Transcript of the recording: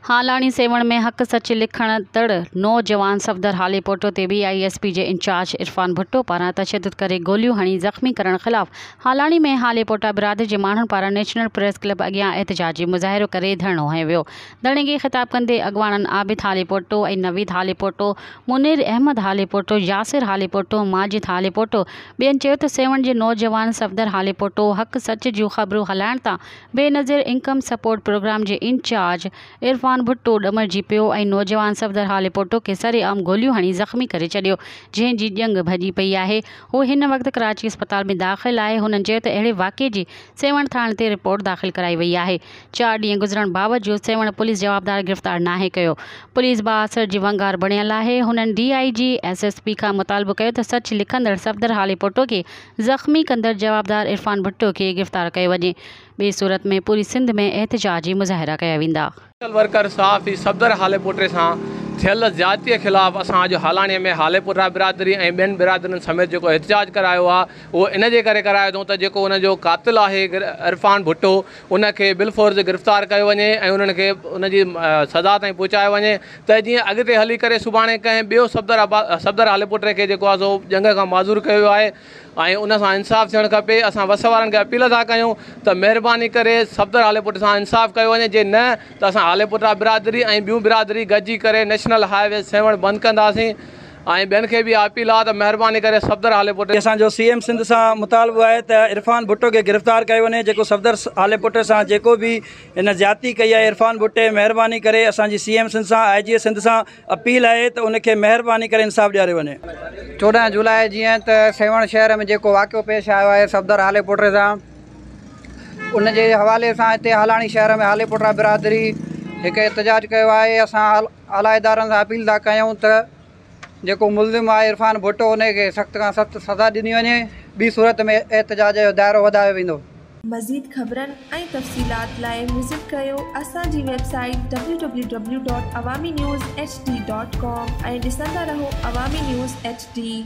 هالاڻي سيوهڻ ۾ حق سچ لکندڙ نوجوان صفدر هاليپوٽو تي بي I S P جي انچارج عرفان ڀٽو پاران تشدد ڪري گوليون هڻي زخمي ڪرڻ خلاف هالاڻي ۾ هاليپوٽا برادري جي ماڻهن پاران نيشنل پريس ڪلب اڳيان احتجاجي مظاهرو ڪري ڌرڻو هنيو ويو. ڌرڻي کي خطاب ڪندي اڳواڻن عابد هاليپوٽو ۽ نويد هاليپوٽو، منير احمد هاليپوٽو، ياسر هاليپوٽو، ماجد هاليپوٽو ٻين چيو ته سيوهڻ جي نوجوان صفدر هاليپوٽو حق سچ جون خبرون هلائڻ تان بينظير انڪم سپورٽ پروگرام جي انچارج عرفان ڀٽو ڏمرجي پيو ۽ نوجوان صفدر هاليپوٽو کي سرعام گوليون هڻي زخمي ڪري ڇڏيو، جنهن جي ڄنگهه ڀڄي پئي آهي. هو هن وقت ڪراچي اسپتال ۾ داخل آهي. هنن چيو ته اهڙي واقعي جي سيوهڻ ٿاڻي تي رپورٽ داخل ڪرائي وئي آهي. چار ڏينهن گذرڻ باوجود سيوهڻ پوليس جوابدار گرفتار ناهي ڪيو. پوليس بااثر جي ونگار بڻيل آهي. هنن D I G, S S P کان مطالبو ڪيو ته سچ لکندڙ صفدر هاليپوٽو کي زخمي ڪندڙ جوابدار عرفان ڀٽو کي گرفتار ڪيو وڃي. ٻي صورت ۾ پوري سنڌ ۾ احتجاجي مظاهرا ڪيا ويندا. سوشل ورڪر صحافي صفدر هاليپوٽي سان ٿيل زيادتي خلاف اسان اڄ هالاڻي ۾ هاليپوٽا برادري ۽ ٻين برادرين سميت جيڪو احتجاج ڪرايو آهي اهو ان جي ڪري ڪرايو اٿئون ته جيڪو ان جو قاتل آهي عرفان ڀٽو ان کي بالفورس گرفتار ڪيو وڃي ۽ انهن کي ان جي سزا تائين پهچايو وڃي ته جيئن اڳتي هلي ڪري سڀاڻي ڪنهن ٻيو صفدر صفدر هاليپوٽي کي جيڪو آهي سو ڄنگهه کان معذور ڪيو ويو آهي ۽ ان سان انصاف ٿيڻ کپي اسان وس وارن کي اپيل ٿا ڪيون ته مهرباني ڪري صفدر هاليپوٽي سان انصاف ڪيو وڃي جي نه ته اسان هاليپوٽا برادري ۽ ٻيون برادري گڏجي ڪري نيشنل هاء وي سيوهڻ بند ڪنداسين ۽ ٻين کي به اها اپيل آ ته مهرباني ڪري صفدر هاليپوٽي. اسان جو سي ايم سنڌ سان مطالبو آهي ته عرفان ڀٽو کي گرفتار ڪيو وڃي جيڪو صفدر هاليپوٽي سان جيڪو به هن زيادتي ڪئي آهي عرفان ڀٽي مهرباني ڪري اسان جي سي ايم سنڌ سان آء جي سنڌ سان اپيل آهي ته ان کي مهرباني ڪري انصاف ڏياريو وڃي. 14 جولاء جيئن ته سيوهڻ شهر ۾ جيڪو واقعو پيش آيو آهي صفدر هاليپوٽي سان ان جي حوالي سان هتي هالاڻي شهر ۾ هاليپوٽا برادري هڪ احتجاج ڪيو آهي اسان اعليٰ ادارن سان اپيل ٿا ڪيون ته جيڪو ملزم آهي عرفان ڀٽو ان کي سخت کان سخت سزا ڏني وڃي ٻي صورت ۾ احتجاج جو دائرو وڌايو ويندو. مزيد خبرن ۽ تفصيلات لاء وزٽ ڪريو اسان جي web site www.awaminews.hd.com ۽ ڏسندا رهو عوامي نيوز ايڇ ڊي.